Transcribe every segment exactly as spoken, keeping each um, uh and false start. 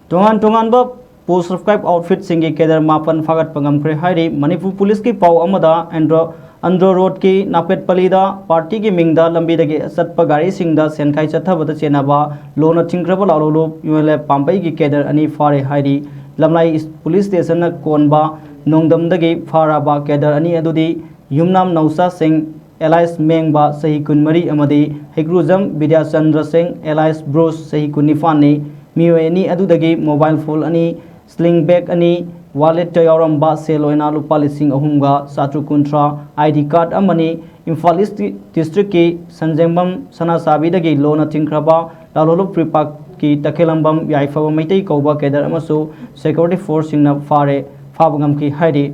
ꯇꯣꯉꯥꯟ ꯇꯣꯉꯥꯟꯕ post prescribed outfitꯁꯤꯡꯒꯤ cadre ꯃꯥꯄꯟ ꯐꯥꯒꯠꯄ ꯉꯝꯈ꯭ꯔꯦ ꯍꯥꯏꯔꯤ꯫ ꯃꯅꯤꯄꯨꯔ ꯄꯨꯂꯤꯁꯀꯤ ꯄꯥꯎ ꯑꯃꯗ ꯑꯟꯗ꯭ꯔꯣ ꯑꯟꯗ꯭ꯔꯣ ꯔꯣꯗꯀꯤ ꯅꯥꯄꯦꯠꯄꯂꯤꯗ partyꯒꯤ ꯃꯤꯡꯗ ꯂꯝꯕꯤꯗꯒꯤ ꯆꯠꯄ ꯒꯥꯔꯤꯁꯤꯡꯗ ꯁꯦꯟꯈꯥꯏ ꯆꯠꯊꯕꯗ ꯆꯦꯟꯅꯕ ꯂꯣꯅ ꯊꯤꯡꯈ꯭ꯔꯕ ꯂꯥꯂꯣꯂꯨꯞ ꯌꯨ ꯑꯦꯜ ꯑꯦꯐ ꯄꯥꯝꯕꯩꯒꯤ cadre ꯑꯅꯤ ꯐꯥꯔꯦ ꯍꯥꯏꯔꯤ꯫ ꯂꯝꯂꯥꯏ ꯏꯁ-, ꯄꯨꯂꯤꯁ ꯁ꯭ꯇꯦꯁꯟꯅ ꯀꯣꯟꯕ ꯅꯣꯡꯗꯝꯗꯒꯤ ꯐꯥꯔꯕ cadre ꯑꯅꯤ ꯑꯗꯨꯗꯤ ꯌꯨꯝꯅꯥꯝ ꯅꯧꯆꯥ ꯁꯤꯡ alias ꯃꯦꯡꯕ ꯆꯍꯤ ꯀꯨꯟꯃꯔꯤ ꯑꯃꯗꯤ ꯍꯩꯀ꯭ꯔꯨꯖꯝ ꯕꯤꯗ꯭ꯌꯥꯆꯟꯗ꯭ꯔ ꯁꯤꯡ alias ꯕ꯭ꯔꯨꯁ ꯆꯍꯤ ꯀꯨꯟꯅꯤꯄꯥꯟꯅꯤ꯫ ꯃꯤꯑꯣꯏ ꯑꯅꯤ ꯑꯗꯨꯗꯒꯤ mobile phone ꯑꯅꯤ, sling bag ꯑꯅꯤ, walletꯇ ꯌꯥꯎꯔꯝꯕ ꯁꯦꯜ ꯑꯣꯏꯅ ꯂꯨꯄꯥ ꯂꯤꯁꯤꯡ ꯑꯍꯨꯝꯒ ꯆꯥꯇ꯭ꯔꯨꯛ ꯀꯨꯟꯊ꯭ꯔꯥ, ID card ꯑꯃꯅꯤ꯫ ꯏꯝꯐꯥꯜ ꯏꯁ ꯗꯤꯁꯇ꯭ꯔꯤꯛꯀꯤ ꯁꯟꯖꯦꯡꯕꯝ ꯁꯅꯥꯆꯥꯕꯤꯗꯒꯤ ꯂꯣꯅ ꯊꯤꯡꯈ꯭ꯔꯕ ꯂꯥꯂꯣꯂꯨꯞ ꯄ꯭ꯔꯤꯄꯥꯛꯀꯤ ꯇꯈꯦꯂꯝꯕꯝ ꯌꯥꯏꯐꯕ ꯃꯩꯇꯩ ꯀꯧꯕ cadre ꯑꯃꯁꯨ security forceꯁꯤꯡꯅ ꯐꯥꯔꯦ, ꯐꯥꯕ ꯉꯝꯈꯤ ꯍꯥꯏꯔꯤ꯫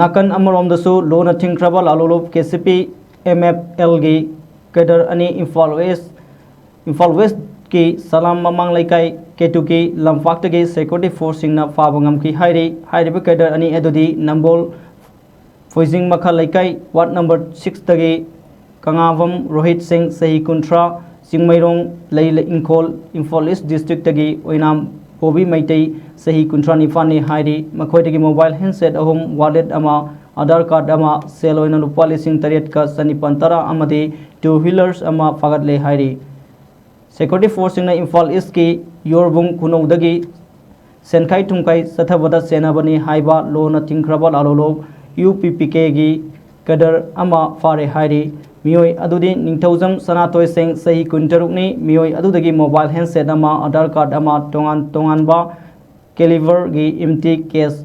ꯅꯥꯀꯟ ꯑꯃꯔꯣꯝꯗꯁꯨ ꯂꯣꯅ ꯊꯤꯡꯈ꯭ꯔꯕ ꯂꯥꯂꯣꯂꯨꯞ KCP MFLꯒꯤ cadre ꯑꯅꯤ ꯏꯝꯐꯥꯜ ꯋꯦꯁ, ꯏꯝꯐꯥꯜ ꯋꯦꯁꯀꯤ ꯁꯂꯥꯝ ꯃꯃꯥꯡ ꯂꯩꯀꯥꯏ ꯀꯦꯇꯨꯀꯤ ꯂꯝꯄꯥꯛꯇꯒꯤ security forceꯁꯤꯡꯅ ꯐꯥꯕ ꯉꯝꯈꯤ ꯍꯥꯏꯔꯤ꯫ ꯍꯥꯏꯔꯤꯕ cadre ꯑꯅꯤ ꯑꯗꯨꯗꯤ ꯅꯝꯕꯣꯜ ꯐꯣꯏꯖꯤꯡ ꯃꯈꯥ ꯂꯩꯀꯥꯏ ward number sixꯇꯒꯤ ꯀꯉꯥꯕꯝ ꯔꯣꯍꯤꯠ ꯁꯤꯡ ꯆꯍꯤ ꯀꯨꯟꯊ꯭ꯔꯥ, ꯆꯤꯡꯃꯩꯔꯣꯡ ꯂꯩ ꯏꯪꯈꯣꯜ, ꯏꯝꯐꯥꯜ ꯏꯁ ꯗꯤꯁꯇ꯭ꯔꯤꯛꯇꯒꯤ ꯑꯣꯏꯅꯥꯝ ꯕꯣꯕꯤ ꯃꯩꯇꯩ ꯆꯍꯤ ꯀꯨꯟꯊ꯭ꯔꯥ ꯅꯤꯄꯥꯟꯅꯤ ꯍꯥꯏꯔꯤ꯫ ꯃꯈꯣꯏꯗꯒꯤ mobile handset ꯑꯍꯨꯝ, wallet ꯑꯃ, Aadhaar card ꯑꯃ, ꯁꯦꯜ ꯑꯣꯏꯅ ꯂꯨꯄꯥ ꯂꯤꯁꯤꯡ ꯇꯔꯦꯠꯀ ꯆꯅꯤꯄꯥꯟ ꯇꯔꯥ ꯑꯃꯗꯤ two wheelers ꯑꯃ ꯐꯥꯒꯠꯂꯦ ꯍꯥꯏꯔꯤ꯫ Security forceꯁꯤꯡꯅ ꯏꯝꯐꯥꯜ ꯏꯁꯀꯤ ꯌꯣꯔꯕꯨꯡ ꯈꯨꯅꯧꯗꯒꯤ ꯁꯦꯟꯈꯥꯏ ꯊꯨꯝꯈꯥꯏ ꯆꯠꯊꯕꯗ ꯆꯦꯟꯅꯕꯅꯤ ꯍꯥꯏꯕ ꯂꯣꯅ ꯊꯤꯡꯈ꯭ꯔꯕ ꯂꯥꯂꯣꯂꯣꯞ UPPKꯒꯤ cadre ꯑꯃ ꯐꯥꯔꯦ ꯍꯥꯏꯔꯤ꯫ ꯃꯤꯑꯣꯏ ꯑꯗꯨꯗꯤ ꯅꯤꯡꯊꯧꯖꯝ ꯁꯅꯥꯇꯣꯏ ꯁꯤꯡ ꯆꯍꯤ ꯀꯨꯟꯇꯔꯨꯛꯅꯤ꯫ ꯃꯤꯑꯣꯏ ꯑꯗꯨꯗꯒꯤ mobile handset ꯑꯃ, Aadhaar card ꯑꯃ, ꯇꯣꯉꯥꯟ ꯇꯣꯉꯥꯟꯕ caliberꯒꯤ empty case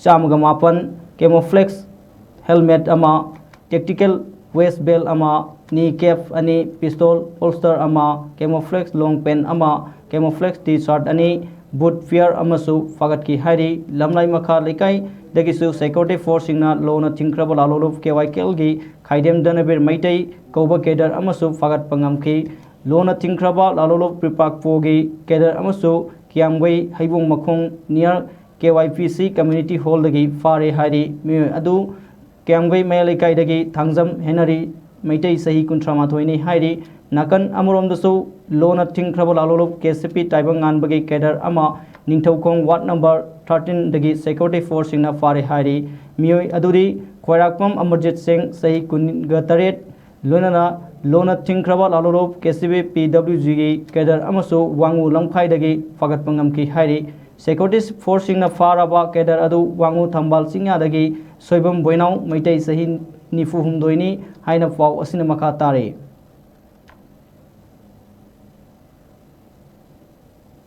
ꯆꯥꯝꯃꯒ ꯃꯥꯄꯟ, camouflage helmet ꯑꯃ, tactical waist belt ꯑꯃ, knee cap ꯑꯅꯤ, pistol holster ꯑꯃ, camouflage long pant ꯑꯃ, camouflage T-shirt ꯑꯅꯤ, boot pair ꯑꯃꯁꯨ ꯐꯥꯒꯠꯈꯤ ꯍꯥꯏꯔꯤ꯫ ꯂꯝꯂꯥꯏ ꯃꯈꯥ ꯂꯩꯀꯥꯏꯗꯒꯤꯁꯨ security forceꯁꯤꯡꯅ ꯂꯣꯅ ꯊꯤꯡꯈ꯭ꯔꯕ ꯂꯥꯂꯣꯂꯨꯞ KYKLꯒꯤ ꯈꯥꯏꯗꯦꯝ ꯙꯅꯕꯤꯔ ꯃꯩꯇꯩ ꯀꯧꯕ cadre ꯑꯃꯁꯨ ꯐꯥꯒꯠꯄ ꯉꯝꯈꯤ꯫ ꯂꯣꯅ ꯊꯤꯡꯈ꯭ꯔꯕ ꯂꯥꯂꯣꯂꯨꯞ ꯄ꯭ꯔꯤꯄꯥꯛꯄꯣꯒꯤ cadre ꯑꯃꯁꯨ ꯀꯤꯌꯥꯝꯒꯩ ꯍꯩꯕꯣꯡ ꯃꯈꯣꯡ near KYPC community hallꯗꯒꯤ ꯐꯥꯔꯦ ꯍꯥꯏꯔꯤ꯫ ꯃꯤꯑꯣꯏ ꯑꯗꯨ ꯀꯤꯌꯥꯝꯒꯩ ꯃꯌꯥꯏ ꯂꯩꯀꯥꯏꯗꯒꯤ ꯊꯥꯡꯖꯝ ꯍꯦꯅꯔꯤ ꯃꯩꯇꯩ ꯆꯍꯤ ꯀꯨꯟꯊ꯭ꯔꯥ ꯃꯥꯊꯣꯏꯅꯤ ꯍꯥꯏꯔꯤ꯫ ꯅꯥꯀꯟ ꯑꯃꯔꯣꯝꯗꯁꯨ ꯂꯣꯟꯅ ꯊꯤꯡꯈ꯭ꯔꯕ ꯂꯥꯂꯣꯂꯨꯞ ꯀꯦ ꯁꯤ ꯄꯤ ꯇꯥꯏꯕꯪꯉꯥꯟꯕꯒꯤ ꯀꯦꯗꯔ ꯑꯃ ꯅꯤꯡꯊꯧꯈꯣꯡ ꯋꯥꯔꯗ ꯅꯝꯕꯔ ꯊꯥꯔꯇꯤꯟꯗꯒꯤ ꯁꯦꯀ꯭ꯌꯨꯔꯤꯇꯤ ꯐꯣꯔꯁꯁꯤꯡꯅ ꯐꯥꯔꯦ ꯍꯥꯏꯔꯤ꯫ ꯃꯤꯑꯣꯏ ꯑꯗꯨꯗꯤ ꯈ꯭ꯋꯥꯏꯔꯥꯛꯄꯝ ꯑꯃꯔꯖꯤꯠ ꯁꯤꯡ, ꯆꯍꯤ ꯀꯨꯟꯒ ꯇꯔꯦꯠ, ꯂꯣꯏꯅꯅ ꯂꯣꯟꯅ ꯊꯤꯡꯈ꯭ꯔꯕ ꯂꯥꯂꯣꯂꯨꯞ K C B P W ꯖꯤꯒꯤ ꯀꯦꯗꯔ ꯑꯃꯁꯨ ꯋꯥꯡꯉꯨ ꯂꯝꯈꯥꯏꯗꯒꯤ ꯐꯥꯒꯠꯄ ꯉꯝꯈꯤ ꯍꯥꯏꯔꯤ꯫ ꯁꯦꯀ꯭ꯌꯨꯔꯤꯇꯤ ꯐꯣꯔꯁꯁꯤꯡꯅ ꯐꯥꯔꯕ ꯀꯦꯗꯔ ꯑꯗꯨ ꯋꯥꯡꯉꯨ ꯊꯝꯕꯥꯜ ꯆꯤꯡꯌꯥꯗꯒꯤ ꯁꯣꯏꯕꯝ ꯕꯣꯏꯅꯥꯎ, ꯃꯩꯇꯩ, ꯆꯍꯤ ꯅꯤꯐꯨ ꯍꯨꯝꯗꯣꯏꯅꯤ ꯍꯥꯏꯅ ꯄꯥꯎ ꯑꯁꯤꯅ ꯃꯈꯥ ꯇꯥꯔꯤ꯫